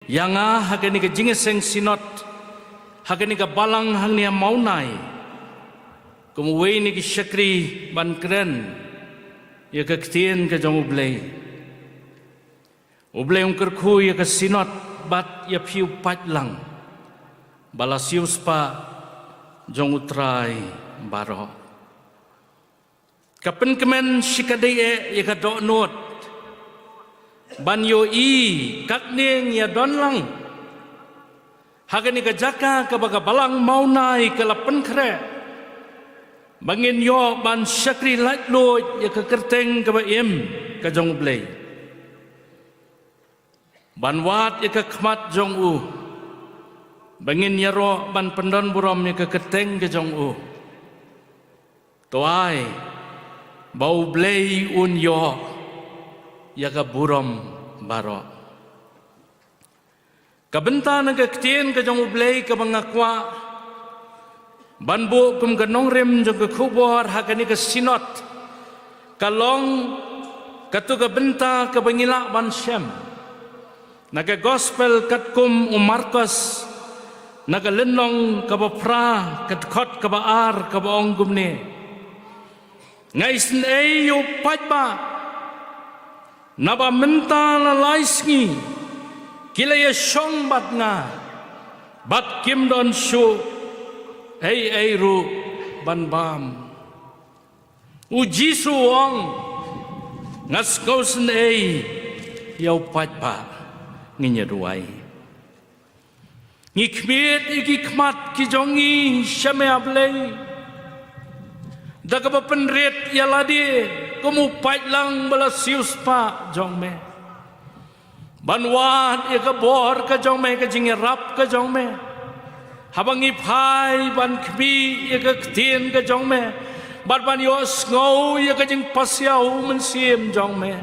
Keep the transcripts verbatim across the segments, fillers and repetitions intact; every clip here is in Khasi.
Ïa nga ha kane ka jingïaseng synod, ha kane ka balang hangne ha Mawnai, kum uwei na ki shakri ban kren ïa ka ktien ka jong U Blei. U Blei un kyrkhu ïa ka synod bad ïa phi u paidlang ba la siewspah jong U Trai baroh. Ka pynkmen shikatdei eh ïa ka dohnud ban ïohi katne ngi ïadon lang ha kane ka jaka kaba ka balang Mawnai ka la pynkhreh, ba ngin ïoh ban shakri laitluid ïa ka kyrteng kaba im ka jong U Blei, ban wad ïa ka khmat jong u, ba ngin ïaroh ban pyndonburom ïa ka kyrteng ka jong u. To ai ba U Blei un ïoh ïa ka burom baroh. Ka bynta na ka ktien ka jong U Blei kaba nga kwah ban buh kum ka nongrim jong ka khubor ha kane ka synod ka long katu ka bynta kaba ngi lah ban shem na ka gospel katkum u Markos, na ka lynnong kaba phra, ka dkhot kaba ar, kaba ong kumne: Nga isynei ïa u paidbah, naba mynta la lai sngi ki la ïashong bad nga, bad kim don shuh ei ei ruh ban bam. U Jisu u ong, nga sngewsynei ïa u paidbah. Ngin ïa duwai. Ngi khmied ïa ki khmat ki jong ngi sha me, A Blei, da kaba pynrit ïa lade kum u paidlang ba la siewspah jong me, ban wad ïa ka bor ka jong me, ka jingïarap ka jong me, haba ngi phai ban khmih ïa ka ktien ka jong me, bad ban ïohsngew ïa ka jingpasiaw u Mynsiem jong me.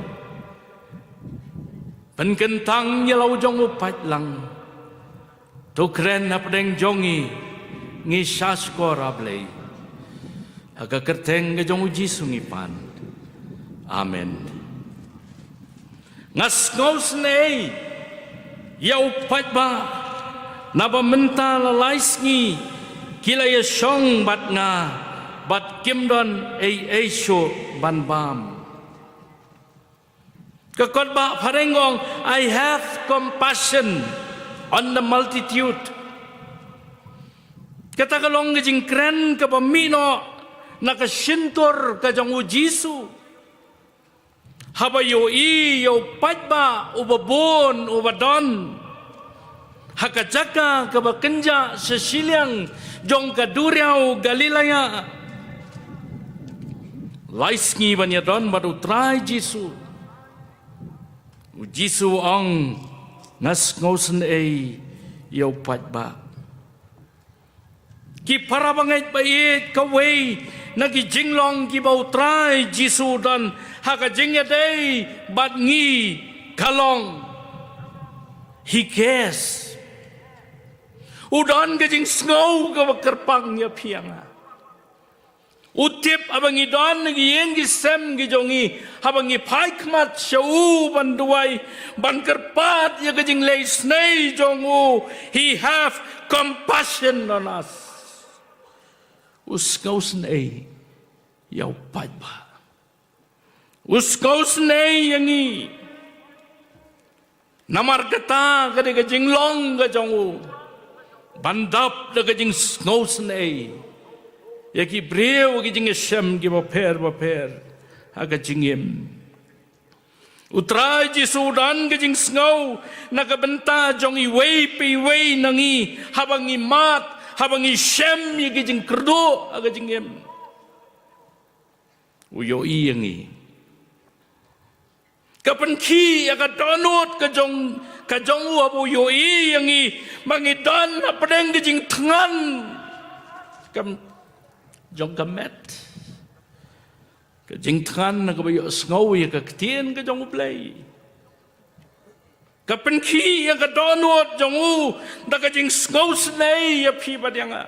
Pynkyntang ïa la u jong u paidlang. To kren hapdeng jong ngi, ngi shahshkor, A Blei. Ha ka kyrteng ka jong u Jisu ngi pan. Amen. Nga sngewsynei ïa u paidbah, naba mynta la lai sngi ki la ïashong bad nga, bad kim don ei ei shuh ban bam. Ka kot ba phareng ong, I have compassion on the multitude. Kata ka long ka jingkren kaba mih noh na ka shyntur ka jong u Jisu, haba ïohi ïa u paidbah uba bun uba don ha ka jaka kaba kynjah sha shiliang jong ka duriaw Galilea. Lai sngi ban ïadon bad u Trai Jisu. U Jisu u ong, nga sngewsynei ïa u paidbah. Ki para bangeit ba ïeit, kawei na ki jinglong kiba u Trai Jisu u don ha ka jingïadei bad ngi ka long, he cares. U don ka jingsngew kaba kyrpang ïa phi ïa nga. U tip haba ngi don ha ki ïing ki sem ki jong ngi, haba ngi phai khmat sha u ban duwai, ban kyrpad ïa ka jingleh isynei jong u, he have compassion on us. U sngewsynei ïa u paidbah. U sngewsynei ïa ngi. Namar kata ka dei ka jinglong ka jong u, ban dap da ka jingsngewsynei ïa ki briew, ki jingïashem kiba pher ba pher ha ka jingim. U Trai Jisu u don ka jingsngew na ka bynta jong iwei pa iwei na ngi, haba ngi mad, haba ngi shem ïa ki jingkyrduh ha ka jingim. U ïohi ïa ngi. Ka pynkhih ïa ka dohnud ka jong, ka jong u haba u ïohi ïa ngi, ba ngi don hapdeng ka jingthngan ka jong ka met. Ka jingthngan na kaba ïohsngew ïa ka ktien ka jong U Blei. Ka pynkhih ïa ka dohnud jong u da ka jingsngewsynei ïa phi bad ïa nga.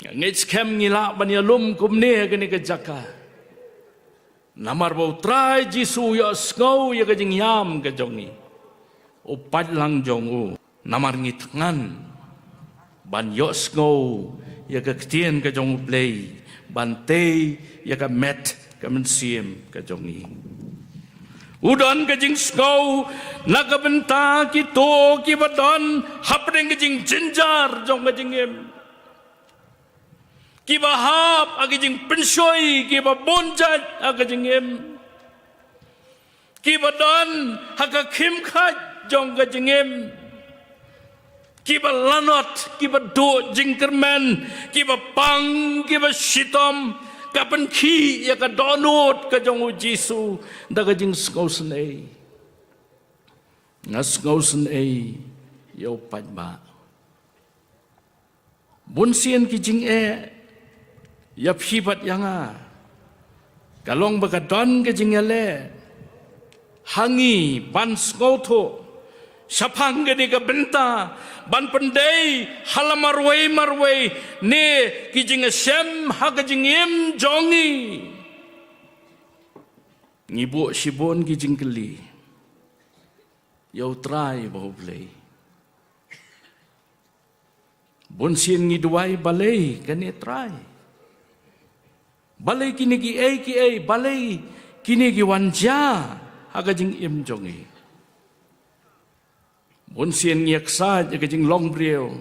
Nga ngeit skhem ngi lah ban ïalum kumne ha kane ka jaka. Namar ba U Trai Jisu u ïohsngew ïa ka jingïam ka jong ngi. u paidlang jong u. Namar ngi thngan ban ïohsngew ïa ka ktien ka jong U Blei, ban tei ïa ka met ka mynsiem ka jong ngi. U don ka jingsngew na ka bynta kito kiba don hapdeng ka jingjynjar jong ka jingim, kiba hap ha ka jingpynshoi, kiba bun jait ha ka jingim, kiba don ha ka khim khait jong ka jingim, kiba lanot, kiba duh jingkyrmen, kiba pang, kiba shitom. Ka pynkhih ïa ka dohnud ka jong U Jisu da ka jingsngewsynei. Nga sngewsynei ïa u paidbah. Bun sien ki jingeh ïa phi bad ïa nga, ka long ba ka don ka jingïaleh ha ngi ban sngewthuh shaphang kane ka bynta, ban pyndei ha la marwei marwei ne ki jingshem ha ka jingim jong ngi. Ngi buh shibun ki jingkylli ïa U Trai bad U Blei. Bun sien ngi duwai, balei kane Trai? Balei kine kiei kiei? Balei kine ki wan jia ha ka jingim jong ngi? Bun sien ngi ïaksaid ïa ka jinglong briew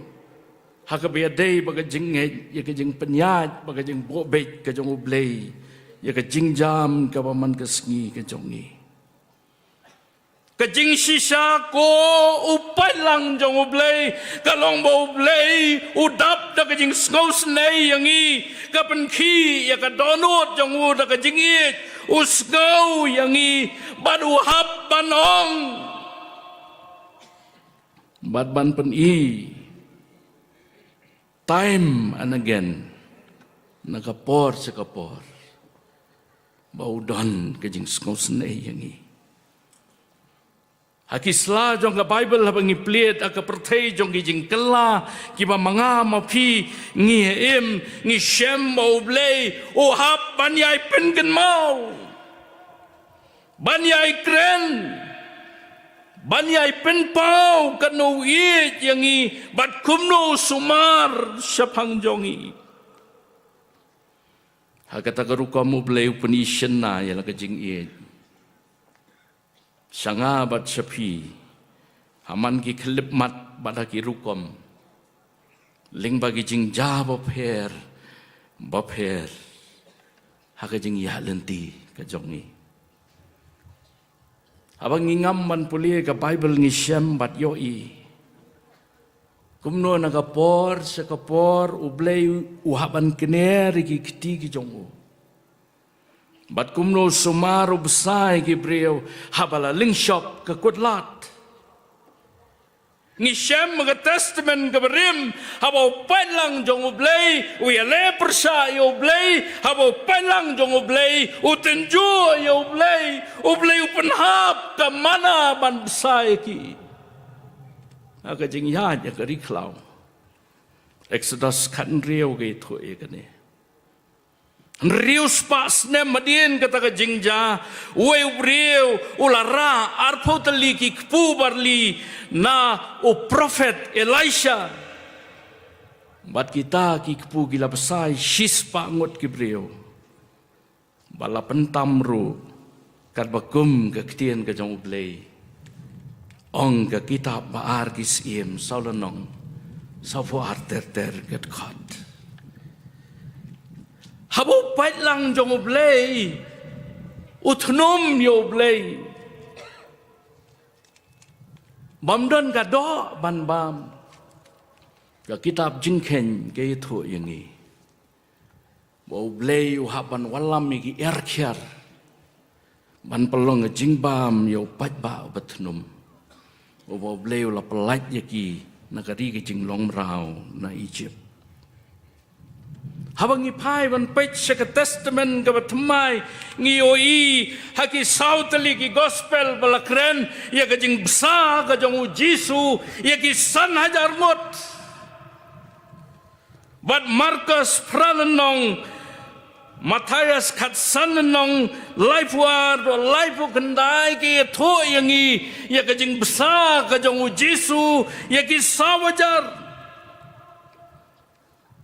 ha kaba ïadei bad ka jingngeit, ïa ka jingpynïaid bad ka jingbuh beit ka jong U Blei, ïa ka jingjam kaba man ka sngi ka jong ngi. Ka jingshisha ko u paidlang jong U Blei ka long ba U Blei u dap da ka jingsngewsynei ïa ngi, ka pynkhih ïa ka dohnud jong u da ka jingïeit, u sngew ïa ngi bad u hap ban ong bad ban pyni time and again, na ka por sha ka por, ba u don ka jingsngewsynei ïa ngi. Ha ki sla jong ka Baibl haba ngi plie ha ka pyrthei jong ki jingkylla kiba ma nga ma phi ngi im, ngi shem ba U Blei u hap ban ïai pynkynmaw, ban ïai kren, ban ïai pynpaw katno u ïeit ïa ngi bad kumno u sumar shaphang jong ngi. Ha kata ka rukom U Blei u pynïasoh ïa la ka jingïeit sha nga bad sha phi ha man ki khyllipmat bad ha ki rukom, lyngba ki jingjia bapher bapher ha ka jingïaid lynti ka jong ngi. Haba ngi ngam ban pule ka Baibl ngi shem bad ïohi kumno na ka por sha ka por U Blei u hap ban kner ïa ki kti ki jong u. Bad kumno u sumar u bsa ïa ki briew haba la lyngshop ka kutlad. Ngi shem ha ka Testament kaba rim haba u paidlang jong U Blei u ïaleh pyrshah ïa U Blei, haba u paidlang jong U Blei u tynjuh ïa U Blei, U Blei u pynhap ka manna ban bsa ïa ki ha ka jingïaid ïa ka ri khlaw. Exodus khathynriew ka ïathuh ïa kane. Hynriew spah snem hadien kata ka jingjia, uwei u briew u la rah arphew tylli ki kpu barli na u prophet Elisha. Bad kita ki kpu ki la bsa ïa shispah ngut ki briew. Ba la pyntam ruh katba kum ka ktien ka jong U Blei. Ong ka kitab Ba Ar Ki Syiem saw lynnong, sawphew ar ter ter ka dkhot. Haba u paidlang jong U Blei u thnum ïa U Blei, bym don ka doh ban bam. Ka kitab Jingkheiñ ka ïathuh ïa ngi ba U Blei u hap ban wallam ïa ki erkhiar ban pynlong ka jingbam ïa u paidbah uba thnum, uba U Blei u la pyllait ïa ki na ka ri ka jinglong mraw na Egypt. Haba ngi phai ban peit sha ka Testament kaba thymmai, ngi ïohi ha ki saw tylli ki gospel ba la kren ïa ka jingbsa ka jong U Jisu ïa ki san hajar ngut. Bad Markos phra lynnong, Mathaios khatsan lynnong laiphew ar haduh laiphew khyndai ki ïathuh ïa ngi ïa ka jingbsa ka jong U Jisu ïa ki saw hajar.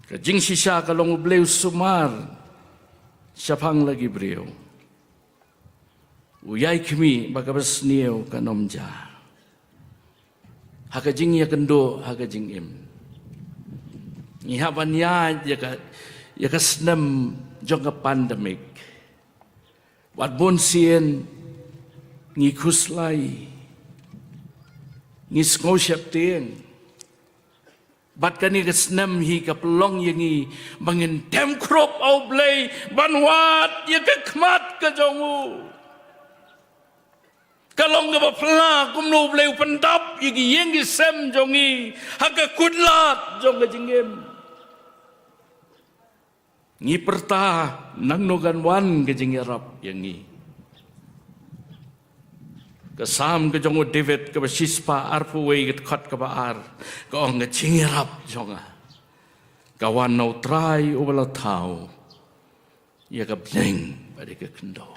Ka jingshisha ka long U Blei u sumar shaphang la ki briew. U ïai khmih ba kaba sniew kan ym jia. Ha ka jingïakynduh ha ka jingim. Ngi hap ban ïaid ïa ka, ïa ka snem jong ka pandemic. Wat bun sien ngi khuslai, ngi sngew sheptieng. Bad kane ka snem hi ka pynlong ïa ngi ba ngin dem khrup ha U Blei ban wad ïa ka khmat ka jong u. Ka long kaba phylla kumno U Blei u pyndap ïa ki ïing ki sem jong ngi ha ka kutlad jong ka jingim. Ngi pyrta nangno kan wan ka jingïarap ïa ngi. Ka Salm ka jong u David kaba shispah arphew wei ka dkhot kaba ar ka ong ka jingïarap jong nga ka wan na U Trai uba la thaw ïa ka bneng bad ïa ka khyndew.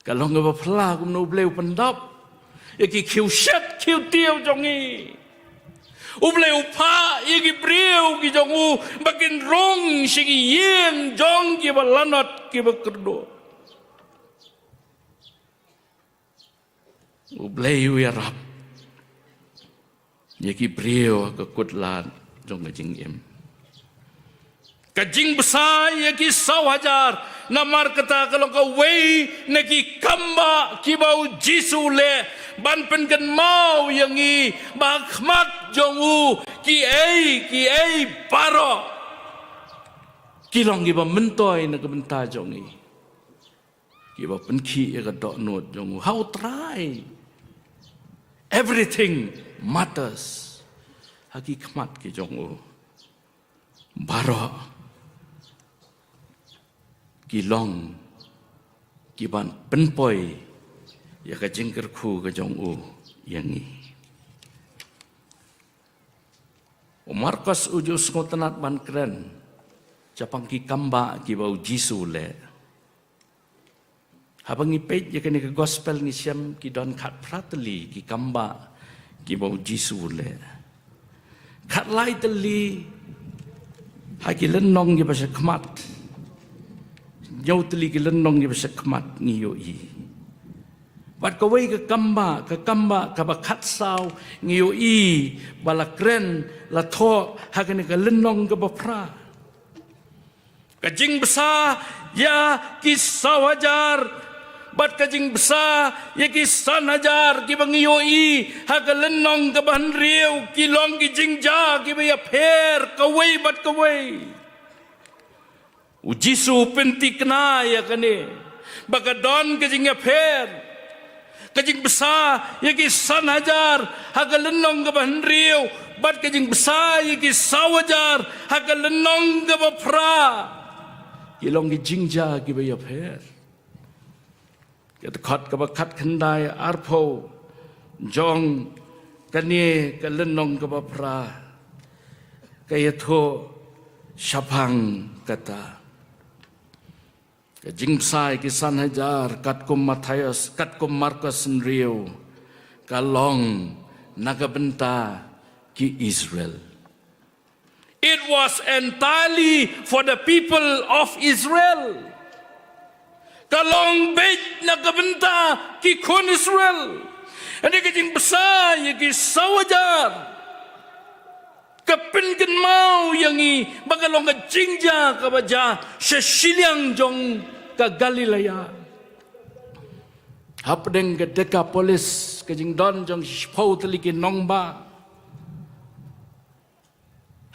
Ka long kaba phylla kumno U Blei u pyndap ïa ki khiew shet khiew tiew jong ngi. U Blei u phah ïa ki briew ki jong u ba kin rung sha ki ïing jong kiba lanot kiba kyrduh. U Blei u ïarap ïa ki briew ha ka kutlad jong ka jingim. Ka jingbsa ïa ki saw hajar namar kata ka long kawei na ki kambah kiba U Jisu u leh ban pynkynmaw ïa ngi ba ha khmat jong u kiei kiei baroh ki long kiba myntoi na ka bynta jong ngi. Kiba pynkhih ïa ka dohnud jong u ha U Trai. Everything matters. Ha ki khmat ki jong u baroh ki long kiban pynpoi ïa ka jingkyrkhu ka jong u ïa ngi. U Markos u ju sngewtynnat ban kren shaphang ki kambah kiba U Jisu u leh. Haba ngi peit ïa kane ka gospel ngi shem ki don khatphra tylli ki kambah kiba U Jisu u leh. Khatlai tylli ha ki lynnong kiba sha khmat. Hynñiew tylli ki lynnong kiba sha khmat ngi ïohi. Bad kawei ka kambah, ka kambah kaba khatsaw ngi ïohi ba la kren la thoh ha kane ka lynnong kaba phra. Ka jingbsa ïa ki saw hajar bad ka jingbsa ïa ki san hajar kiba ngi ïohi ha ka lynnong kaba hynriew ki long ki jingjia kiba ïapher kawei bad kawei. U Jisu u pynthikna ïa kane ba ka don ka jingïapher. Ka jingbsa ïa ki san hajar ha ka lynnong kaba hynriew bad ka jingbsa ïa ki saw hajar ha ka lynnong kaba phra. Ki long ki jingjia kiba ïapher. Ka dkhot kaba khatkhyndai arphew jong kane ka lynnong kaba phra ka ïathuh shaphang kata. Ka jingbsa ïa ki san hajar katkum Mathaios, katkum Markos hynriew ka long na ka bynta ki Israel. It was entirely for the people of Israel. Ka long beit na ka bynta ki khun Israel. Hynrei ka jingbsa ïa ki saw hajar ka pynkynmaw ïa ngi ba ka long ka jingjia kaba jia sha shiliang jong ka Galilea. Hapdeng ka Dekapolis, ka jingdon jong shiphew tylli ki nongbah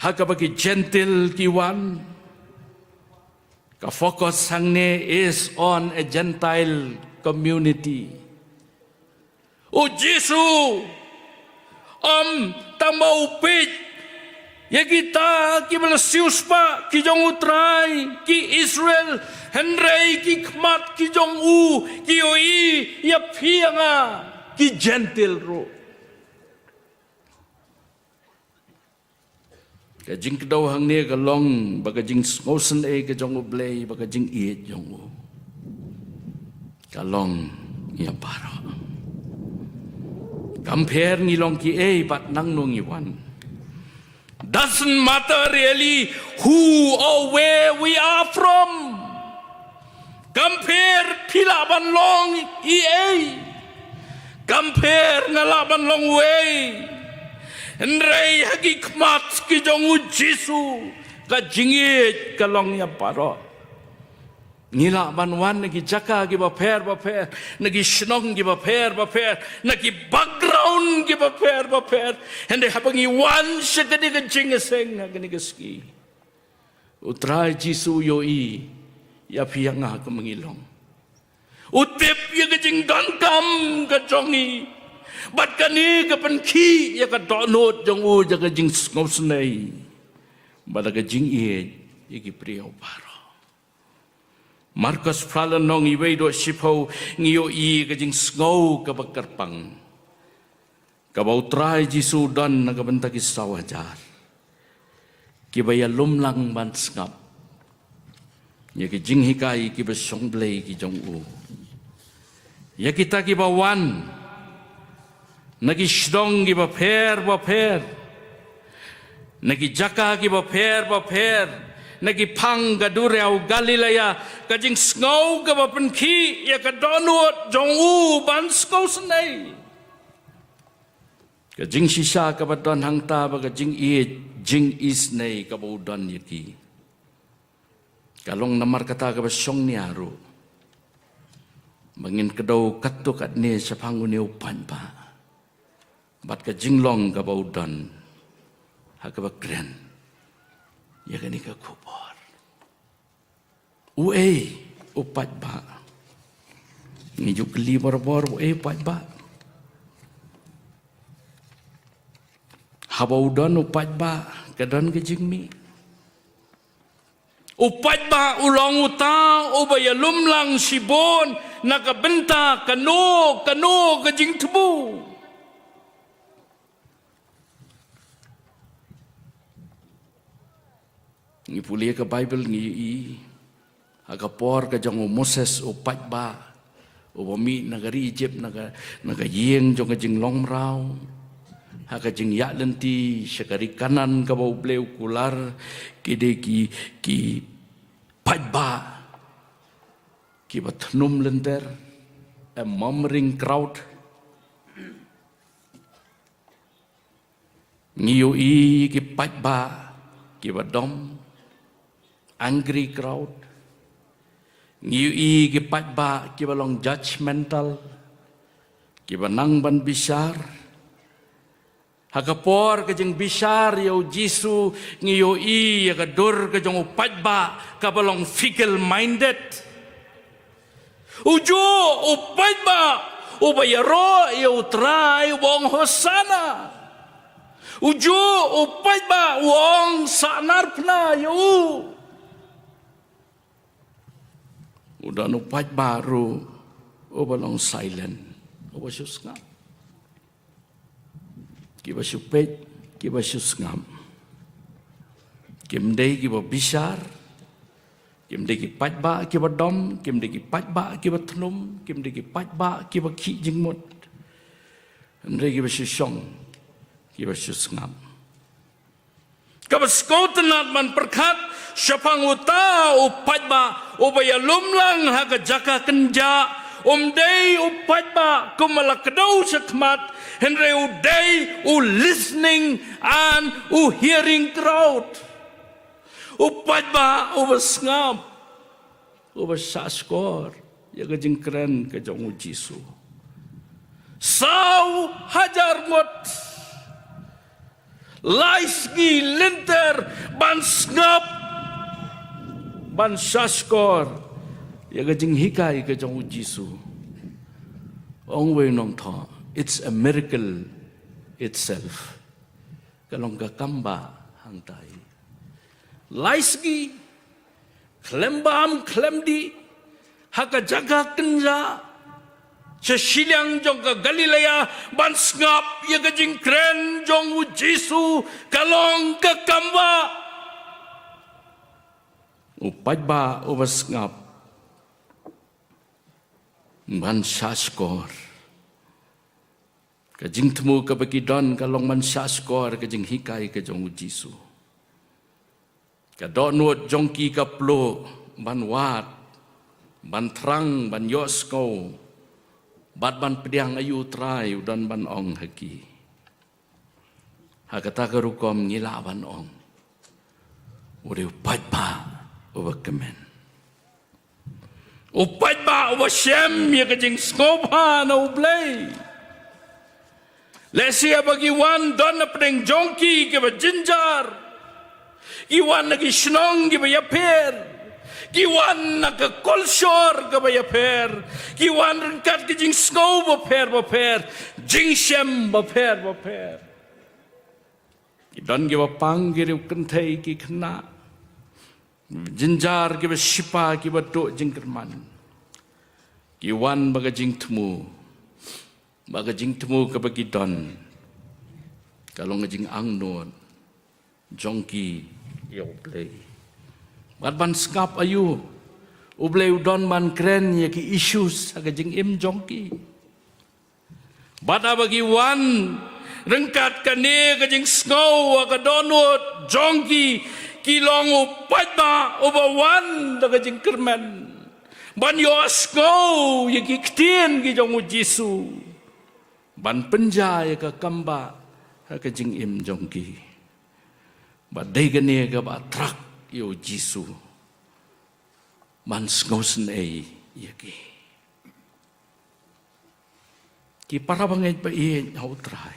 ha kaba ki Jentil ki wan. Ka focus hangne is on a Gentile community. U Jisu um tang ba u peit ïa kita kiba la siewspah ki jong U Trai, ki Israel, hynrei ki khmat ki jong u ki ïohi ïapher ïa nga, ki Jentil ruh. Ka jingkdew hangne ka long ba ka jingsngewsynei ka jong U Blei bad ka jingïeit jong u ka long ïa baroh. Kam pher ngi long kiei bad nangno ngi wan. Doesn't matter really who or where we are from. Kam pher phi lah ban long iei. Kam pher nga lah ban long uei. Hynrei ha ki khmat ki jong U Jisu ka jingïeit ka long ïa baroh. Ngi lah ban wan na ki jaka kiba pher bapher, na ki shnong kiba pher bapher, na ki background kiba pher bapher. Hynrei haba ngi wan sha kane ka jingïaseng ha kane ka sngi, U Trai Jisu u ïohi ïa phi ïa nga kumba ngi long. U tip ïa ka jingdonkam ka jong ngi. Bad kane ka pynkhih ïa ka dohnud jong u ïa ka jingsngewsynei bad ka jingïeit ïa ki briew baroh. Markos phra lynnong, iwei haduh shiphew, ngi ïohi ka jingsngew kaba kyrpang kaba U Trai Jisu u don na ka bynta ki saw hajar kiba ïalumlang ban sngap ïa ki jinghikai kiba shong Blei ki jong u. Ïa kita kiba wan na ki shnong kiba pher bapher, na ki jaka kiba pher bapher, na ki phang ka duriaw Galilea, ka jingsngew kaba pynkhih ïa ka dohnud jong u ban sngewsynei. Ka jingshisha kaba don hangta bad ka jingïeit, jingisynei kaba u don ïa ki, ka long namar kata kaba shong nia ruh ba ngin kdew katto katne shaphang une u paidbah bad ka jinglong kaba u don ha kaba kren ïa kane ka khubor. Uei u paidbah? Ngi ju kylli barabor, uei u paidbah? Haba u don u paidbah, ka don ka jingmih. U paidbah u long uta uba ïalumlang shibun na ka bynta kano kano ka jingthmu. Ngi pule ka Baibl ngi ïohi ha ka por ka jong u Moses u paidbah, uba mih na ka ri Ijipt, na ka, na ka ïing jong ka jinglong mraw, ha ka jingïaid lynti sha ka ri Kanaan kaba U Blei u kular, ki dei ki, ki paidbah kiba thnum lynter, a murmuring crowd. Ngi ïohi ki paidbah kiba dom, angry crowd. Ngi ïohi ki paidbah kiba long judgmental, kiba nang ban bishar. Ha ka por ka jingbishar ïa u Jisu, ngi ïohi ïa ka dur ka jong u paidbah kaba long fickle minded. Ujuh u paidbah uba ïaroh ïa u Trai uba ong Hosana. Ujuh u paidbah u ong sahnarphna ïa u. U don u paidbah ruh uba long silent, uba shu sngap. Kiba shu peit, kiba shu sngap. Kim dei kiba bishar, kim dei ki paidbah kiba dom, kim dei ki paidbah kiba thnum, kim dei ki paidbah kiba khih jingmut. Hynrei kiba shu shong, kiba shu sngap. Kaba sngewtynnat ban pyrkhat shaphang uta u paidbah uba ïalumlang ha ka jaka kynjah, um dei u paidbah kumba la kdew shakhmat, hynrei u dei u listening and u hearing crowd. U paidbah uba sngap, uba shahshkor ïa ka jingkren ka jong u Jisu. Saw hajar ngut lai sngi lynter ban sngap, ban shahshkor ïa ka jinghikai ka jong u Jisu. Ong uwei u nongthoh, it's a miracle itself. Ka long ka kambah hangtai. Lai sngi, khlem bam khlem dih, ha ka jaka kynjah, sha shiliang jong ka Galilea ban sngap ïa ka jingkren jong u Jisu ka long ka kam ba u paidbah uba sngap ban shahshkor. Ka jingthmu kaba ki don ka long ban shahshkor ka jinghikai ka jong u Jisu. Ka dohnud jong ki ka pluh ban wad, ban thrang, ban ïohsngew, bad ban pdiang aïu u Trai u don ban ong ha ki. Ha kata ka rukom ngi lah ban ong, u dei u paidbah uba kmen, u paidbah uba shem ïa ka jingsngewbha na U Blei. Lehse haba ki wan don hapdeng jong ki kiba jynjar, ki wan na ki shnong kiba ïapher, ki wan na ka culture kaba ïapher, ki wan ryngkat ka jingsngew bapher bapher, jingshem bapher bapher. Ki don kiba pang ki riew kynthei ki khynnah, jynjar kiba shipa kiba duh jingkyrmen. Ki wan bad ka jingthmu, bad ka jingthmu kaba ki don ka long ka jingangnud jong ki ïa U Blei, bad ban sngap aïu U Blei u don ban kren ïa ki issues ha ka jingim jong ki. Bad haba ki wan ryngkat kane ka jingsngew ha ka dohnud jong ki, ki long u paidbah uba wan da ka jingkyrmen ban ïohsngew ïa ki ktien ki jong u Jisu, ban pynjah ïa ka kam ba ha ka jingim jong ki. Bad dei kane kaba attract ïa u Jisu ban sngewsynei ïa ki. Ki para bangeit ba ïeit ha u Trai,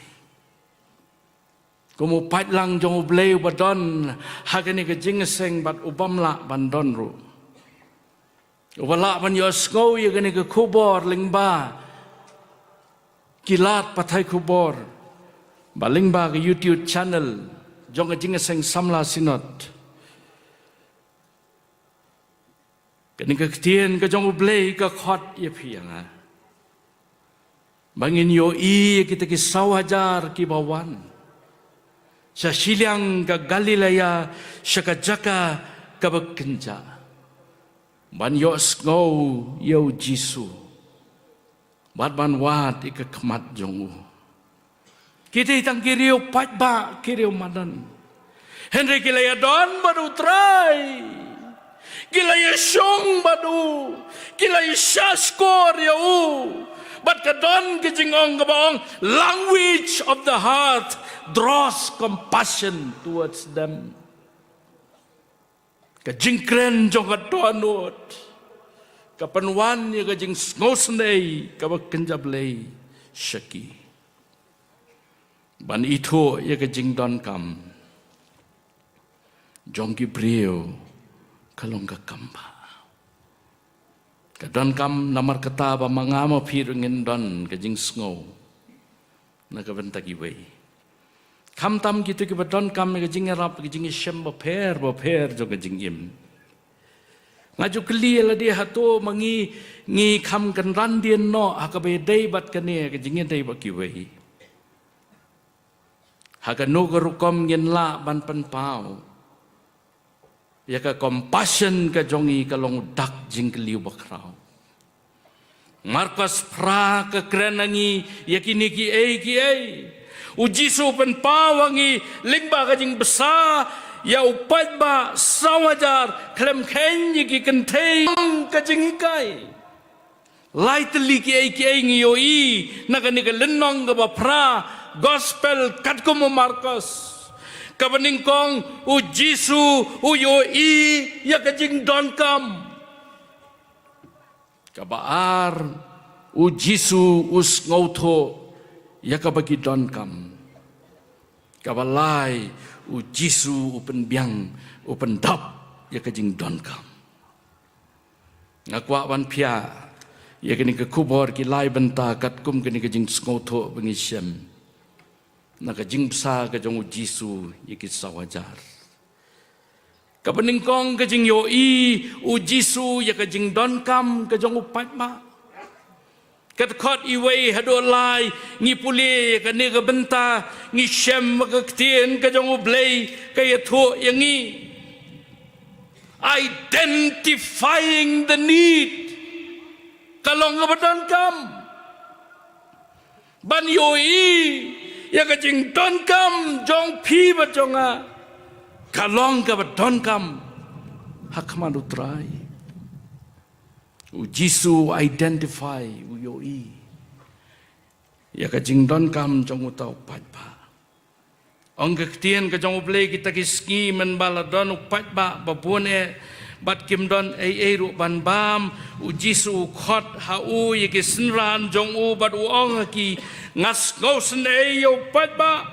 kum u paidlang jong U Blei uba don ha kane ka jingïaseng bad u bym lah ban don ruh, uba lah ban ïohsngew ïa kane ka khubor lyngba ki lad pathai khubor, bad lyngba ka YouTube channel jong ka jingïaseng samla Synod. Kane ka ktien ka jong U Blei ka khot ïa phi ïa nga ba ngin ïohi ïa kita ki saw hajar kiba wan sha shiliang ka Galilea, sha ka jaka kaba kynjah, ban ïohsngew ïa u Jisu bad ban wad ïa ka khmat jong u. Ki dei tang ki riew paidbah, ki riew madan, hynrei ki la ïadon bad u Trai, ki la ïashong bad u, ki la ïashahshkor ïa u. Bad ka don ka jingong kaba ong, language of the heart draws compassion towards them. Ka jingkren jong ka dohnud ka pynwan ïa ka jingsngewsynei kaba kynja Blei sha ki, ban ithuh ïa ka jingdonkam jong ki briew ka long ka kam ba ka donkam. Namar kata ba ma nga ma phi ruh ngin don ka jingsngew na ka bynta kiwei, khamtam kito kiba donkam ïa ka jingïarap, ka jingïashem bapher bapher jong ka jingim. Nga ju kylli ïa lade, hato ma ngi ngi kham kynran dien noh ha kaba ïadei bad kane ka jingïadei bad kiwei? Ha kano ka rukom ngin lah ban pynpaw ïa ka compassion ka jong ngi? Ka long u dak jingkylli uba khraw. Markos phra ka kren ha ngi ïa kine kiei kiei. U Jisu u pynpaw ha ngi lyngba ka jingbsa ïa u paidbah saw hajar khlem kheiñ ïa ki kynthei. Ka jinghikai, lai tylli kiei kiei ngi ïohi na kane ka lynnong kaba phra, gospel katkum u Markos. Kaba nyngkong, u Jisu u ïohi ïa ka jingdonkam. Kaba ar, u Jisu u sngewthuh ïa kaba ki donkam. Kaba lai, u Jisu u pynbiang, u pyndap ïa ka jingdonkam. Nga kwah ban phiah ïa kane ka khubor ki lai bynta katkum kane ka jingsngewthuh ba ngi shem na ka jingbsa ka jong u Jisu ïa ki saw hajar. Kaba nyngkong, ka jingïohi u Jisu ïa ka jingdonkam ka jong u paidbah. Ka dkhot wei haduh lai ngi pule ïa kane ka bynta, ngi shem ba ka ktien ka jong U Blei ka ïathuh ïa ngi. Identifying the need. Ka long kaba donkam ban ïohi ïa ka jingdonkam jong phi bad jong nga. Ka long kaba donkam ha khmat U Trai. U Jisu identify, u ïohi ïa ka jingdonkam jong uta u paidbah. Ong ka ktien ka jong U Blei, kita ki sngi mynba la don u paidbah ba bun eh bad kim don ei ei ruh ban bam, u Jisu u khot ha u ïa ki synran jong u bad u ong ha ki, nga sngewsynei ïa u paidbah.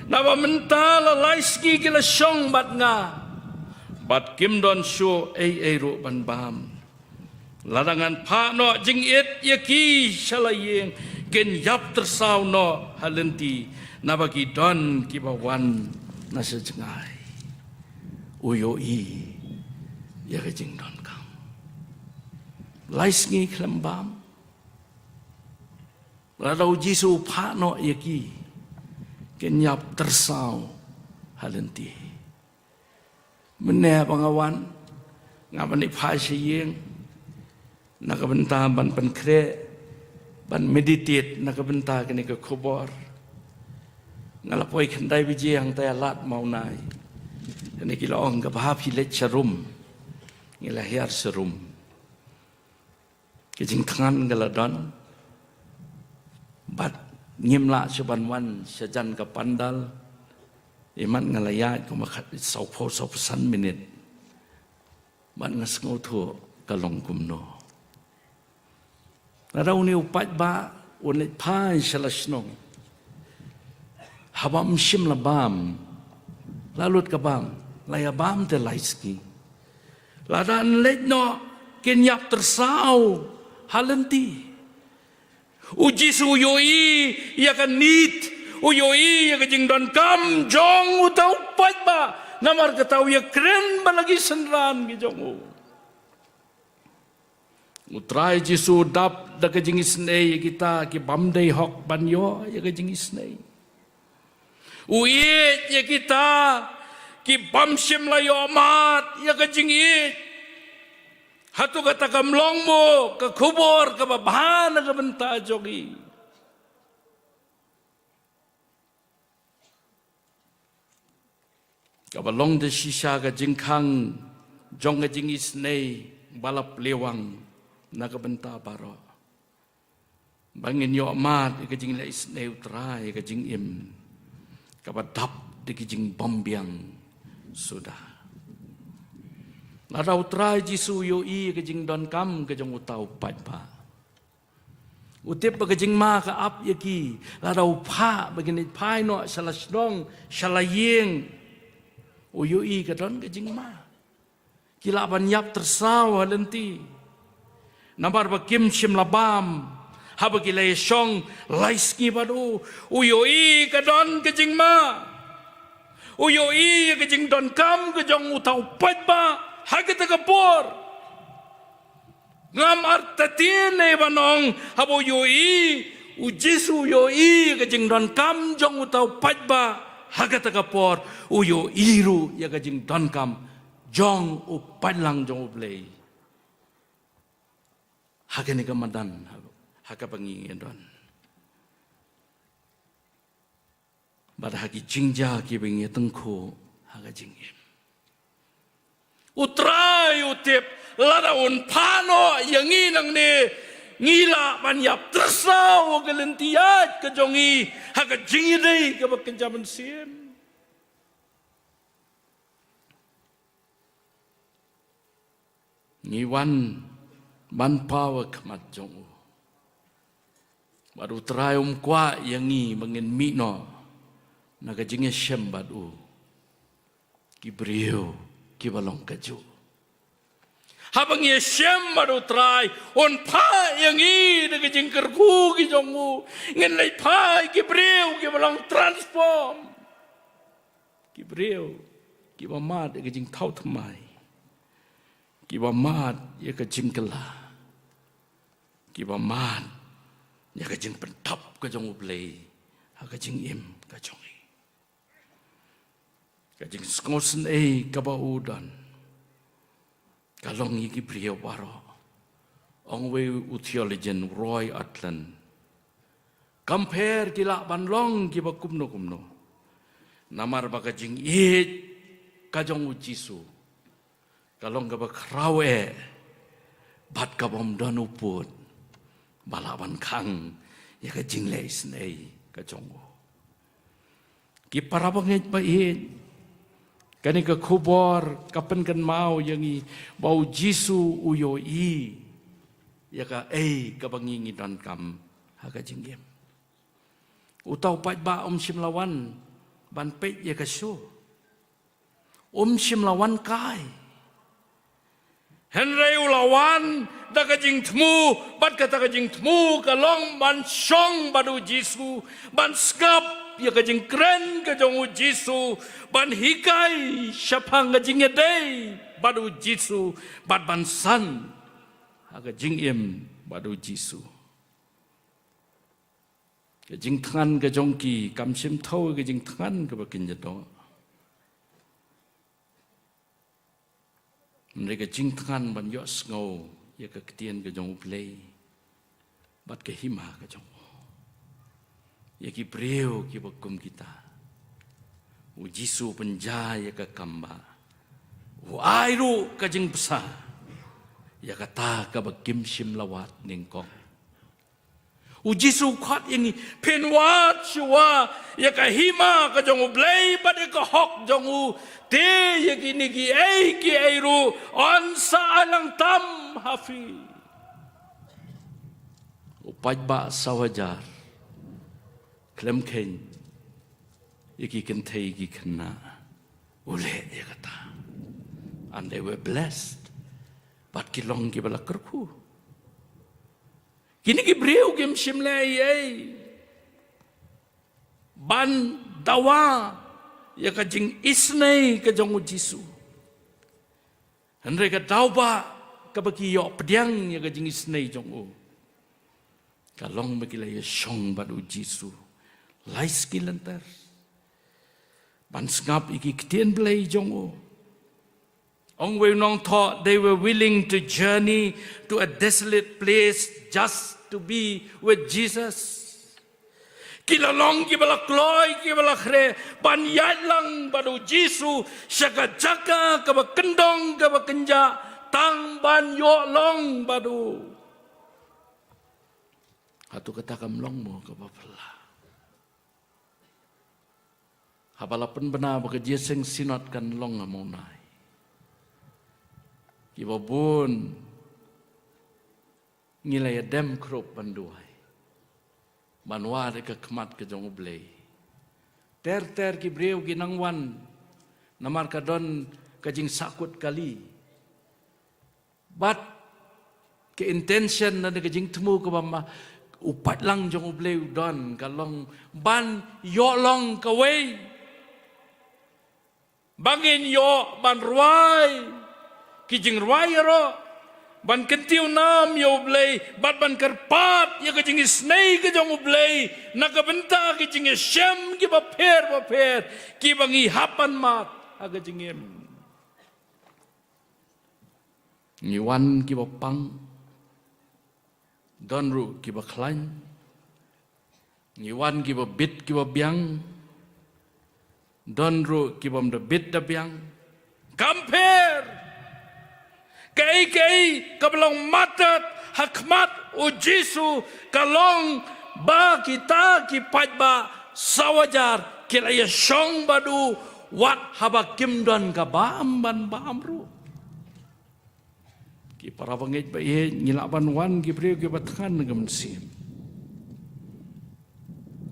Naba mynta la lai sngi ki la shong bad nga bad kim don shuh ei ei ruh ban bam. Lada ngan phah noh jingit ïa ki sha la ïing, kin ïap tyrsaw noh ha lynti, naba ki don kiba wan na sha jngai. U ïohi ïa ka jingdonkam. Lai sngi khlem bam, lada u Jisu u phah noh ïa ki, kin ïap tyrsaw ha lynti. Mynne ba nga wan, nga ban ïa phai sha ïing na ka bynta ban pynkhreh, ban meditate na ka bynta kane ka khubor. Nga la poi khyndai baje hangtai ha lad mawnai. Kane ki la ong, kaba hap hi leit sha rum. Ngi la hiar sha rum. Ka jingthngan ka la don bad ngim lah shuh ban wan sha jan ka pandal. Imat nga la ïaid kumba khat sawphew, sawphew san minit bad nga sngewthuh ka long kumno. Lada une u paidbah un leit phai sha la shnong, haba ym shym la bam, la lut ka bam, la ïa bam te lai sngi. Lada yn leit noh, kin ïap tyrsaw ha lynti. U Jisu u ïohi ïa ka need, u ïohi ïa ka jingdonkam jong uta u paidbah. Namar kata u ïakren bad la ki synran ki jong u. U Trai Jisu u dap da ka jingisynei ïa kita ki bym dei hok ban ïoh ïa ka jingisynei. U ïeit ïa kita ki bym shym la ïoh mad ïa ka jingïeit. Hato kata kam long mo ka khubor kaba bha na ka bynta jong ngi? Kaba long da shisha ka jingkhang jong ka jingisynei ba la plie wang na ka bynta baroh. Ba ngin ïoh mad ïa ka jingleh isynei U Trai, ïa ka jingim kaba dap da ki jingbymbiang suda. Lada U Trai Jisu u ïohi ïa ka jingdonkam ka jong uta u paidbah, u tip ba ka jingma ka ap ïa ki. Lada u phah ba kin leit phai noh sha la shnong, sha la ïing, u ïohi ka don ka jingma. Ki lah ban ïap tyrsaw ha lynti. Namar ba kim shym la bam haba ki la ïashong lai sngi bad u. U ïohi ka don ka jingma. U ïohi ka jingdonkam ka jong uta u paidbah ha kata ka por. Ngam artatien ei ban ong, haba u ïohi, u Jisu u ïohi ka jingdonkam jong uta u paidbah ha kata ka por, u ïohi ruh ïa ka jingdonkam jong u paidlang jong U Blei ha kane ka madan, ha kaba ngi ïa don. Bad ha ki jingjia kiba ngi ïa tyngkhuh ha ka jingim. U Trai u tip, lada un phah noh ïa ngi nangne, ngi lah ban ïap tyrsaw ha ka lynti ïaid ka jong ngi ha ka jingïadei kaba kynja mynsiem. Ngi wan ban paw ha khmat jong u. Bad u Trai um kwah ïa ngi ba ngin mih noh na ka jingïashem bad u, ki briew kiba long kajuh. Haba ngi ïashem bad u Trai, un phah ïa ngi da ka jingkyrkhu ki jong u. Ngin leit phah ïa ki briew kiba long transform. Ki briew kiba mad ïa ka jingthaw thymmai, kiba mad ïa ka jingkylla, kiba mad ïa ka jingpyntop ka jong U Blei ha ka jingim ka jong ngi. Ka jingsngewsynei kaba u don ka long ïa ki briew baroh. Ong uwei u theologian, Roy Ortlund, kam pher ki lah ban long kiba kumno kumno, namar ba ka jingïeit ka jong U Jisu ka long kaba khraw eh bad kabym don u pud ba lah ban khang ïa ka jingleh isynei ka jong u. Ki para bangeit ba ïeit, kane ka khubor ka pynkynmaw ïa ngi ba U Jisu u ïohi ïa kaei kaba ngi ngi donkam ha ka jingim. Uta u paidbah um shym la wan ban peit ïa ka show, um shim la wan kai. Hynrei u la wan da ka jingthmu, bad kata ka jingthmu ka long ban shong bad U Jisu, ban sngap ïa ka jingkren ka jong U Jisu, ban hikai shaphang ka jingïadei bad U Jisu, bad ban san ha ka jingim bad U Jisu. Ka jingthngan ka jong ki kam shym thaw ka jingthngan kaba kynja doh. Hynrei ka jingthngan ban ïohsngew ïa ka ktien ka jong U Blei bad ka hima ka jong u. Ïa ki briew kiba kum kita, U Jisu u pynjah ïa ka kam ba u ai ruh ka jingbsa ïa kata kaba kim shym la wad nyngkong. U Jisu u khot ïa ngi, phin wad shuwa ïa ka hima ka jong U Blei bad ïa ka hok jong u. Te ïa kine kiei kiei ruh yn sa ai lang tam ha phi. U paidbah saw hajar khlem kheiñ ïa ki kynthei ki khynnah u leh ïa kata. And they were blessed. Bad ki long kiba la kyrkhu. Kine ki briew kim shym leh ei ei ban dawa ïa ka jingisynei ka jong U Jisu. Hynrei ka daw ba kaba ki ïoh pdiang ïa ka jingisynei jong u ka long ba ki la ïa shong bad U Jisu lai sngi lynter ban sngap ïa ki ktien Blei jong u. Ong uwei u nongthoh, they were willing to journey to a desolate place just to be with Jesus. Ki la long kiba la kloi kiba la khreh ban ïaid lang bad U Jisu sha ka jaka kaba kyndong kaba kynjah tang ban ïoh long bad u. Hato kata kam long mo kaba phylla? Haba la pynbna ba ka Jingïaseng Synod kan long ha Mawlai, kiba bun ngi la ïa dem khrup ban duwai, ban wad ïa ka khmat ka jong U Blei. Ter ter ki briew ki nang wan namar ka don ka jingsakut kali. Bad ka intention na ka jingthmu kaba ma u paidlang jong U Blei u don ka long ban ïoh long kawei. Ba ngin ïoh ban rwai ki jingrwai ïaroh, ban kyntiew nam ïa U Blei, bad ban kyrpad ïa ka jingisynei ka jong U Blei na ka bynta ki jingïashem kiba pher bapher kiba ngi hap ban mad ha ka jingim. Ngi wan kiba pang, don ruh kiba khlaiñ. Ngi wan kiba bit kiba biang, don ruh kibym da bit da biang. Kam pher. Kaei kaei kaba long matat ha khmat U Jisu ka long ba kita ki paidbah saw hajar ki la ïa shong bad u wat haba kim don ka bam ban bam ruh. Ki para bangeit ba ïeit, ngi lah ban wan ki briew kiba thngan na ka mynsiem.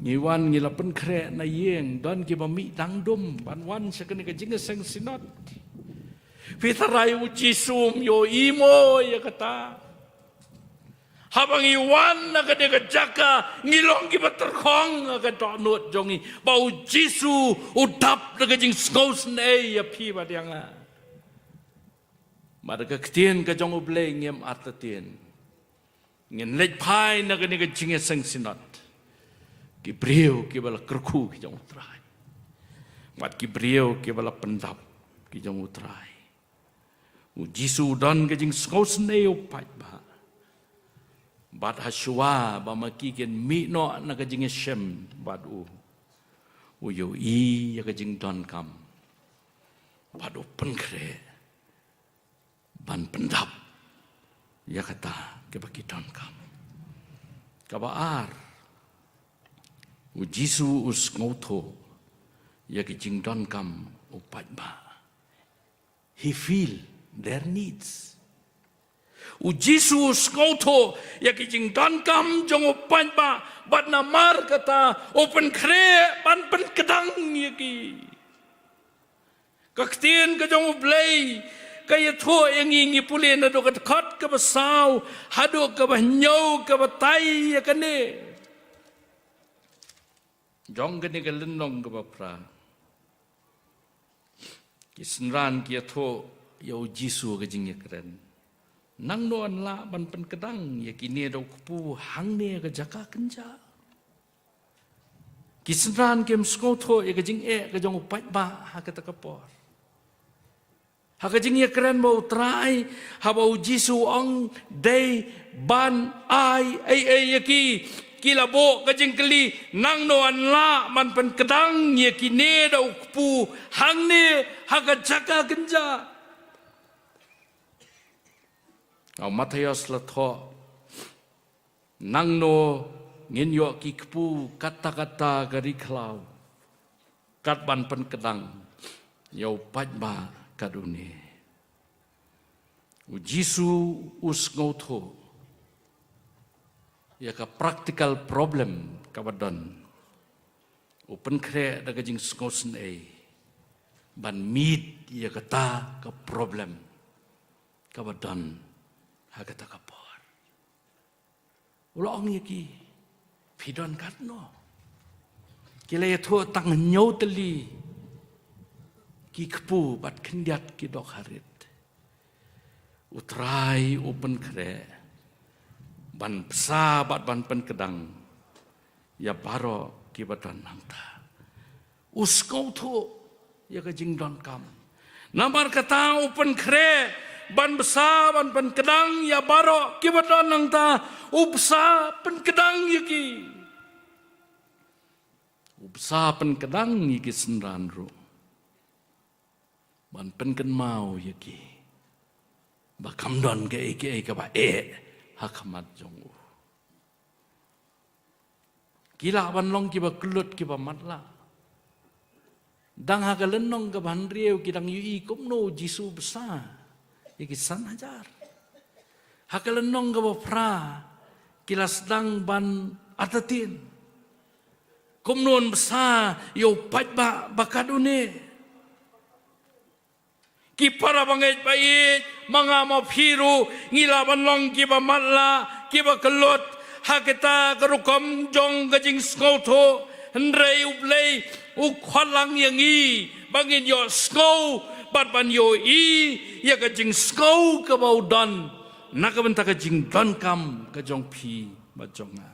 Ngi wan ngi la pynkhreh na ïing, don kiba mih dang dum ban wan sha kane ka Jingïaseng Synod. Phi tharai U Jisu um ïohi mo ïa kata? Haba ngi wan na kane ka jaka ngi long kiba tyrkhong ha ka dohnud jong ngi ba U Jisu u dap da ka jingsngewsynei ïa phi bad ïa nga. Bad da ka ktien ka jong U Blei ngim artatien. Ngin leit phai na kane ka jingïaseng synod. Ki briew kiba la kyrkhu ki jong U Trai, bad ki briew kiba la pyndap ki jong U Trai. U Jisu u don ka jingsngewsynei ïa u paidbah. Bad hashwa ba ma ki kin mih noh na ka jingïashem bad u, u ïohi ïa ka jingdonkam bad u pynkhreh ban pyndap ïa kata kaba ki donkam. Kaba ar, u Jisu u sngewthuh ïa ka jingdonkam u paidbah. He feel their needs. U Jisu u sngewthuh ïa ka jingdonkam jong u paidbah, bad namar kata u pynkhreh ban pynkdang ïa ki. Ka ktien ka jong U Blei ka ïathuh ïa ngi, ngi pule naduh ka dkhot kaba saw haduh kaba hynñiew, kaba tai ïa kane. Jong kane ka lynnong kaba phra, ki synran ki ïathuh ïa u Jisu ka jingïakren: Nangno yn lah ban pynkdang ïa kine da u kpu hangne ha ka jaka kynjah? Ki synran kim sngewthuh ïa ka jingeh ka jong u paidbah ha kata ka por. Ha ka jingïakren bad U Trai, haba u Jisu u ong dei ban ai ei ei ïa ki, ki la buh ka jingkylli: Nangno yn lah ban pynkdang ïa kine da u kpu hangne ha ka jaka kynjah? Ong u Mathaios la thoh: Nangno ngin ïoh ki kpu katta katta ka ri khlaw, kat ban pynkdang ïa u paidbah kat une. U Jisu u sngewthuh ïa ka practical problem kaba don. U pynkhreh da ka jingsngewsynei ban meet ïa kata ka problem kaba don ha kata ka por. U la ong ïa ki, phi don katno? Ki la ïathuh tang hynñiew tylli ki kpu bad khyndiat ki dok harit. U Trai u pynkhreh ban bsa bad ban pynkdang ïa baroh kiba don hangta. U sngewthuh ïa ka jingdonkam. Namar kata u pynkhreh ban bsa ban pynkdang ïa baroh kiba don hangta. U bsa pynkdang ïa ki. U bsa pynkdang ïa ki synran ruh ban pynkynmaw ïa ki ba kam don kaei kaei kaba eh ha khmat jong u. Ki lah ban long kiba kyllut, kiba matlah. Dang ha ka lynnong kaba hynriew ki dang ïohi kumno u Jisu u bsa ïa ki san hajar. Ha ka lynnong kaba phra ki la sdang ban artatien kumno un bsa ïa u paidbah ba kat une. Ki para bangeit ba ïeit, ma nga ma phi ruh ngi lah ban long kiba matlah, kiba kyllut ha kita ka rukom jong ka jingsngewthuh. Hynrei U Blei u khot lang ïa ngi ba ngin ïohsngew bad ban ïohi ïa ka jingsngew kaba u don na ka bynta ka jingdonkam ka jong phi bad jong nga.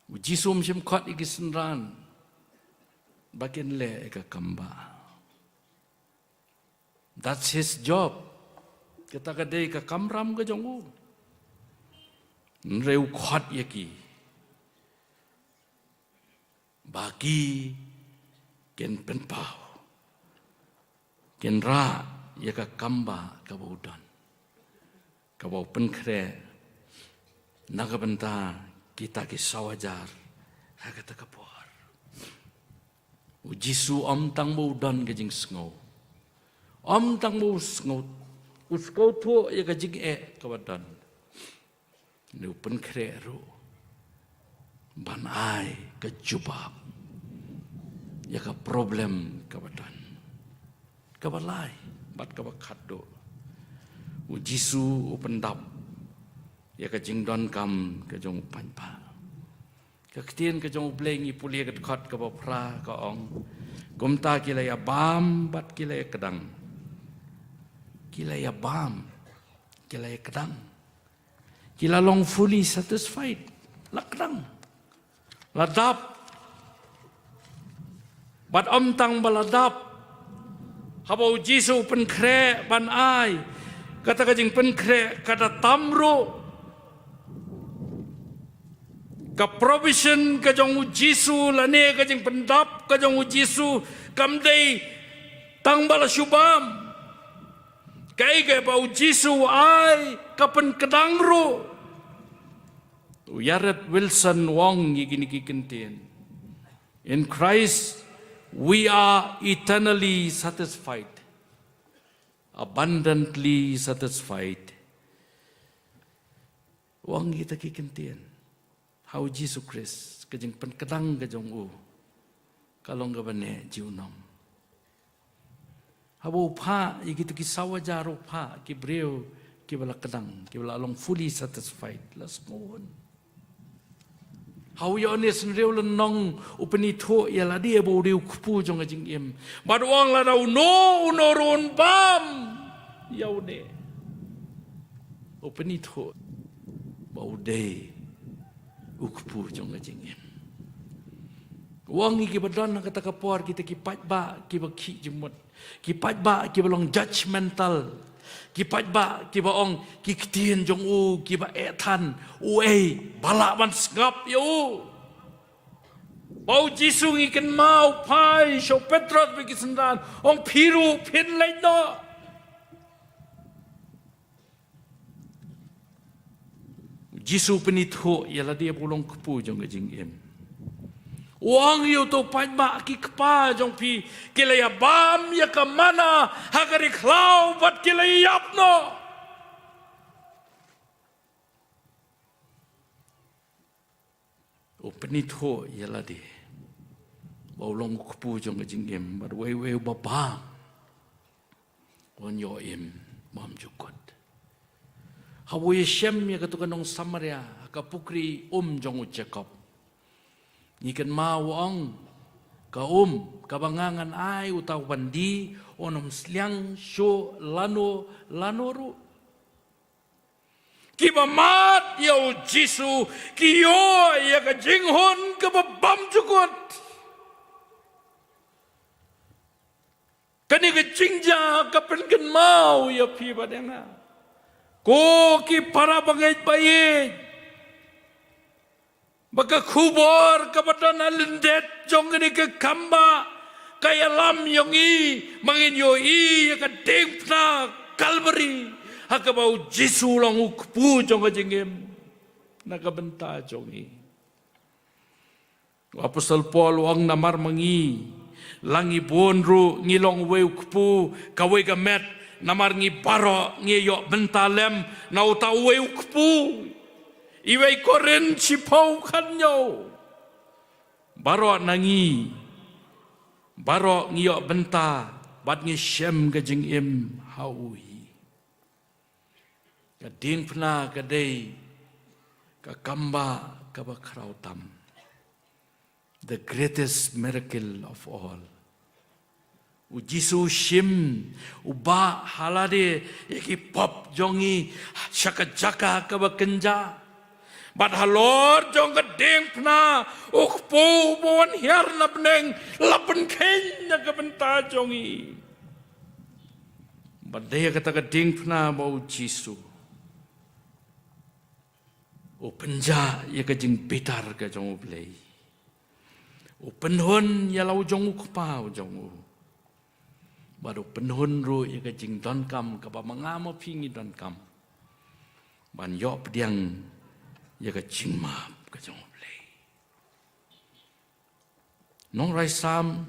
U Jisu um shym khot ïa ki synran ba kin leh ïa ka kam bah. That's his job. Kata ka dei ka kamram ka jong u. Hynrei u khot ïa ki ba ki kin pynpaw, kin rah ïa ka kam bah kaba u don, kaba u pynkhreh na ka bynta kita ki saw hajar ha kata ka por. U Jisu ym tang ba u don ka jingsngew, ym tang ba u sngew, u sngewthuh ïa ka jingeh kaba don. Hynrei u pynkhreh ruh ban ai ka jubab ïa ka problem kaba don. Kaba lai bad kaba khatduh, u Jisu u pyndap ïa ka jingdonkam ka jong u paidbah. Ka ktien ka jong U Blei ngi pule ka dkhot kaba phra ka ong, kumta ki la ïa bam bad ki la ïa kdang. Ki la ïa bam, ki la ïa kdang. Ki la long fully satisfied. La kdang. La dap. Bad ym tang ba la dap. Haba u Jisu u pynkhreh ban ai kata ka jingpynkhreh, kata tam ruh. Ka provision ka jong u Jisu lane ka jingpyndap ka jong u Jisu kam dei tang ba la shu bam. Kaei kaba u Jisu u ai ka pynkdang ruh. U Yared Wilson u ong ïa kine ki kyntien: In Christ we are eternally satisfied, abundantly satisfied. U ong kita ki kyntien, ha u Jisu Khrist ka jingpynkdang ka jong u ka long kaba neh junom. Haba u phah ïa kito ki saw hajar, u phah ki briew kiba la kdang, kiba la long fully satisfied, la sngewhun. Ha u Ïoannis hynriew lynnong u pynithuh ïa lade ba u dei u kpu jong ka jingim. Bad u ong, lada uno uno ruh un bam ïa une, u pynithuh ba u dei u kpu jong ka jingim. U ong ïa kiba don ha kata ka por, kita ki paidbah kiba khih jingmut, ki paidbah kiba long judgmental, ki paidbah kiba ong ki ktien jong u kiba eh than, uei ba lah ban sngap ïa u? Ba u Jisu ngi kynmaw u phai sha u Petros bad ki synran, ong, phi ruh phin leit noh. U Jisu u pynithuh ïa lade ba u long kpu jong ka jingim. U ong ïa uto u paidbah, ki kpa jong phi ki la ïa bam ïa ka manna ha ka ri khlaw bad ki la ïap noh. U pynithuh ïa lade ba u long u kpu jong ka jingim, bad uwei uwei uba bam un ïoh im bymjukut. Haba u ïashem ïa kato ka nong Samaria ha ka pukri um jong u Jakob, ngi kynmaw u ong, ka um kaba nga ngan ai uta u ban die un ym sliang shuh lano lano ruh. Kiba mad ïa u Jisu ki ïoh ïa ka jinghun kaba bymjukut. Kane ka jingjia ka pynkynmaw ïa phi bad ïa nga, ko ki para bangeit ba ïeit, ba ka khubor kaba don ha lyndet jong kane ka kambah ka ïalam ïa ngi ba ngin ïohi ïa ka diengphna Kalbari, ha kaba u Jisu u long u kpu jong ka jingim na ka bynta jong ngi. U Apostol Paul u ong, namar ma ngi la ngi bun ruh ngi long uwei u kpu, kawei ka met, namar ngi baroh ngi ïoh bynta lem na uta uwei u kpu. Iwei Korinth shiphew khathynñiew. Baroh na ngi, baroh ngi ïoh bynta bad ngi shem ka jingim ha u hi. Ka diengphna ka dei ka kambah kaba khraw tam. The greatest miracle of all. U Jisu u shim, u bah ha lade ïa ki pop jong ngi sha ka jaka kaba kynjah. Bad halor jong ka diengphna, u kpu uba wan hiar na bneng la pynkheiñ na ka bynta jong ngi. Bad da kata ka diengphna ba u Jisu u pynjah ïa ka jingbitar ka jong U Blei. U pynhun ïa la u jong u Kpa u jong u. Bad u pynhun ruh ïa ka jingdonkam kaba ma nga ma phi ngi donkam, ban ïoh pdiang ïa ka jingmap ka jong U Blei. Nongrwai Salm,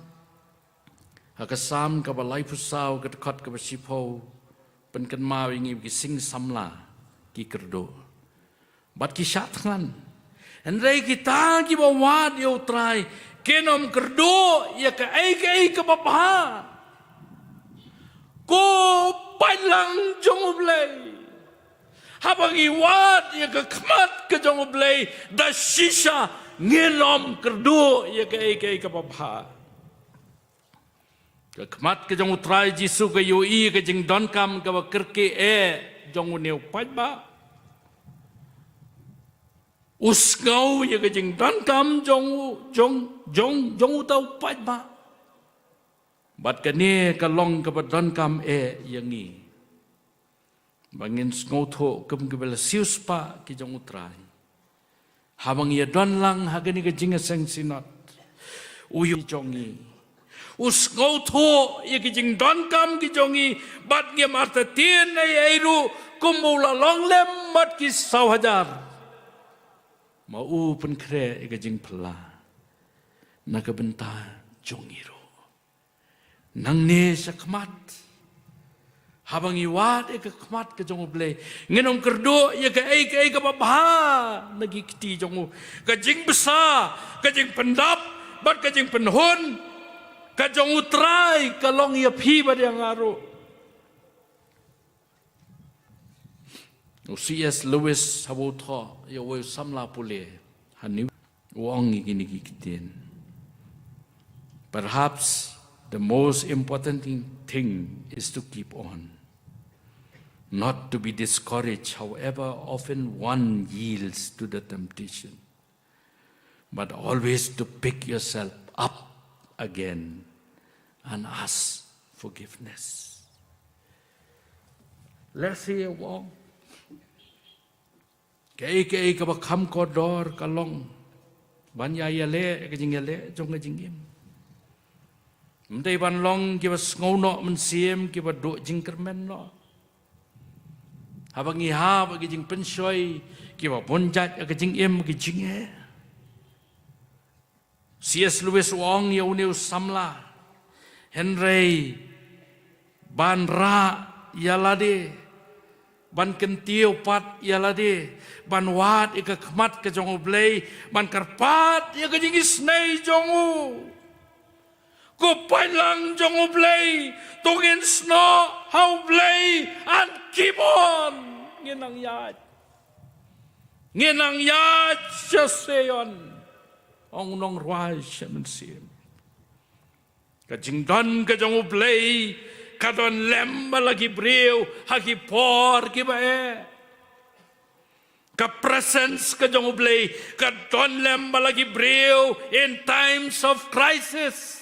ha ka Salm kaba laiphew saw, ka dkhot kaba shiphew, pynkynmaw ïa ngi ba ki sing samla ki kyrduh bad ki shah thngan. Hynrei kita kiba wad ïa U Trai kin ym kyrduh ïa kaei kaei kaba bha. Ko paidlang jong U Blei, haba ngi wad ïa ka khmat ka jong U Blei, da shisha ngin ym kyrduh ïa kaei kaei kaba bha. Ka khmat ka jong U Trai Jisu ka ïohi ka jingdonkam kaba kyrkieh jong une u paidbah. U sngew ïa ka jingdonkam jong u, jong, jong, jong uta u paidbah. Bad kane ka long kaba donkam eh ïa ngi, ba ngin sngewthuh kum kiba la siewspah ki jong U Trai. Haba ngi ïadon lang ha kane ka jingïaseng synod, u ïohi jong ngi, u sngewthuh ïa ki jingdonkam ki jong ngi. Bad ngim artatien ei ei ruh, kumba u la long lem bad ki saw hajar, ma u pynkhreh ïa ka jingphylla na ka bynta jong ngi ruh. Nangne shakhmat, haba ngi wad ïa ka khmat ka jong U Blei, ngin ym kyrduh ïa kaei kaei kaba bha na ki kti jong u. Ka jingbsa, ka jingpyndap bad ka jingpynhun ka jong U Trai ka long ïa phi bad ïa nga ruh. U C S Lewis, haba u thoh ïa uwei u samla pule ha New, u ong ïa kine ki ktien: "Perhaps the most important thing, thing is to keep on, not to be discouraged, however often one yields to the temptation, but always to pick yourself up again and ask forgiveness." Let's hear, u ong, kaei kaei kaba kham kordor ka long ban ïa ïaleh ka jingïaleh jong ka jingim. Ym dei ban long kiba sngew noh mynsiem, kiba duh jingkyrmen noh. Haba ngi hap ha ki jingpynshoi kiba bun jait ha ka jingim, ki jingeh. C S Lewis u ong ïa une u samla, hynrei ban rah ïa lade, ban kyntiew pat ïa lade, ban wad ïa ka khmat ka jong U Blei, ban kyrpad ïa ka jingisynei jong u. Ko paidlang jong U Blei, to ngin snoh ha U Blei, and keep on. Ngin nang ïaid, ngin nang ïaid sha Sion, ong u nongrwai sha mynsiem. Ka jingdon ka jong U Blei ka don lem bad la ki briew ha ki por kiba eh. Ka presence ka jong U Blei ka don lem bad la ki briew in times of crisis.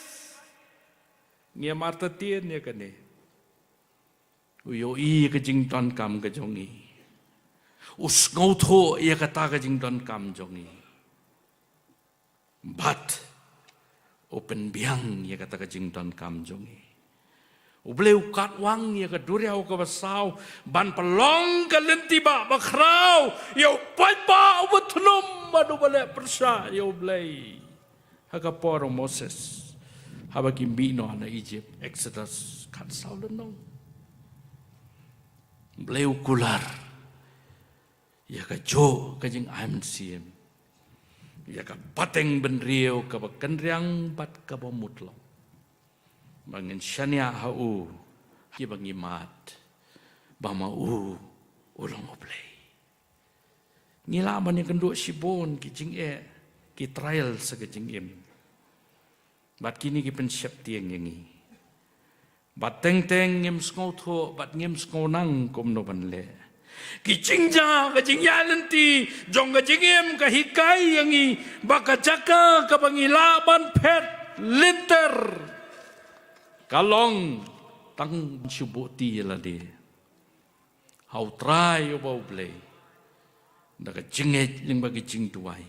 Ngim artatien ïa kane. U ïohi ïa ka jingdonkam ka jong ngi. U sngewthuh ïa kata ka jingdonkam jong ngi. Bad u pynbiang ïa kata ka jingdonkam jong ngi. U Blei u katwang ïa ka duriaw kaba saw ban pynlong ka lynti ba, bakhraw ïa u paidbah uba thnum bad uba leh pyrshah ïa U Blei. Ha ka por u Moses, haba ki mih noh na Egypt, Exodus khatsaw lynnong. U Blei u kular ïa kajuh ka jingai mynsiem, ïa ka pateng bynriew kaba kynriang bad kaba mutlop, ba ngin shaniah ha u, kiba ngi mad ba ma u u long U Blei. Ngi lah ban ïakynduh shibun ki jingeh, ki trial sha ka jingim. Bad kine ki pynsheptieng ïa ngi. Bad teng teng ngim sngewthuh bad ngim sngewnang kumno ban leh. Ki jingjia, ka jingïaid lynti jong ka jingim ka hikai ïa ngi ba ka jaka kaba ngi lah ban phet lynter ka long tang shu buhti ïa lade ha U Trai uba U Blei, da ka jingngeit lyngba ka jingduwai,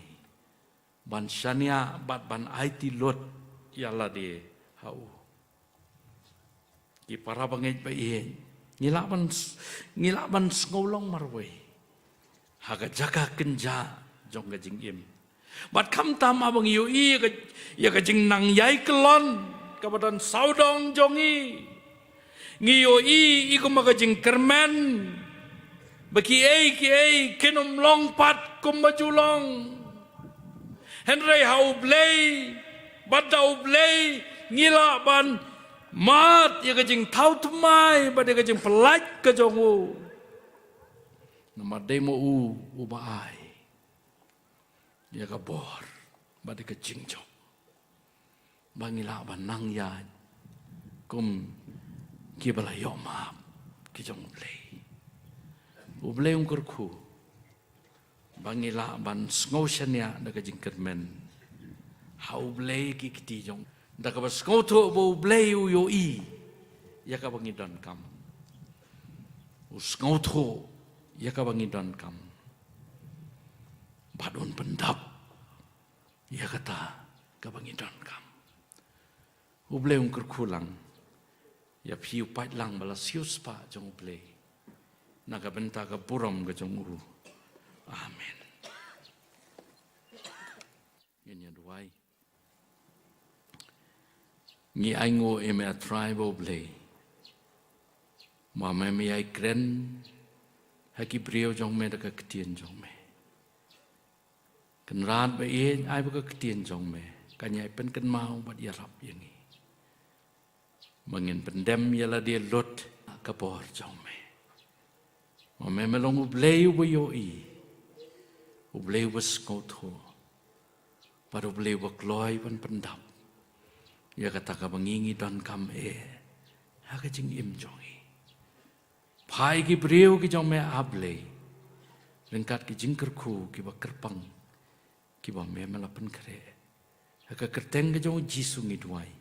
ban shaniah bad ban aiti lut ïa lade ha u. Ki para bangeit ba ïeit, ngi lah ban s-, ngi lah ban sngewlong marwei ha ka jaka kynjah jong ka jingim. Bad khamtam haba ngi ïohi ïa ka, ïa ka jingnang ïai kyllon kaba don sawdong jong ngi, ngi ïohi ïa kumba ka jingkyrmen ba kiei kiei kin ym long pat kumba ju long. Hynrei ha U Blei, bad da U Blei ngi lah ban mad ïa ka jingthaw thymmai bad ïa ka jingpyllait ka jong u. Namar dei ma u uba ai ïa ka bor bad ïa ka jingjop, ba ngi lah ban nang ïaid kum kiba la ïoh map ki jong U Blei. U Blei un kyrkhu Ba ngi lah ban sngewshaniah da ka jingkyrmen ha U Blei ki kti jong, da kaba sngewthuh ba U Blei u ïohi ïa kaba ngi donkam. U sngewthuh ïa kaba ngi donkam bad un pyndap ïa kata kaba ngi donkam. U Blei un kyrkhu lang ïa phi u paidlang ba la siewspah jong U Blei, na ka bynta ka burom ka jong u. Amen. Ngin ïa duwai. Ngi ainguh ïa me, A Trai ba U Blei, ba me, me ïai kren ha ki briew jong me da ka ktien jong me. Kynrad ba ïeit, ai ba ka ktien jong me kan ïai pynkynmaw bad ïarap ïa ngi, ba ngin pyndem ïa lade lut ha ka bor jong me. Ba me, me long U Blei uba ïohi, U Blei uba sngewthuh, bad U Blei uba kloi ban pyndap ïa kata kaba ngi, ngi donkam eh ha ka jingim jong ngi. Phai ki briew ki jong me, A Blei, ryngkat ki jingkyrkhu kiba kyrpang kiba me, me la pynkhreh. Ha ka kyrteng ka jong U Jisu ngi duwai.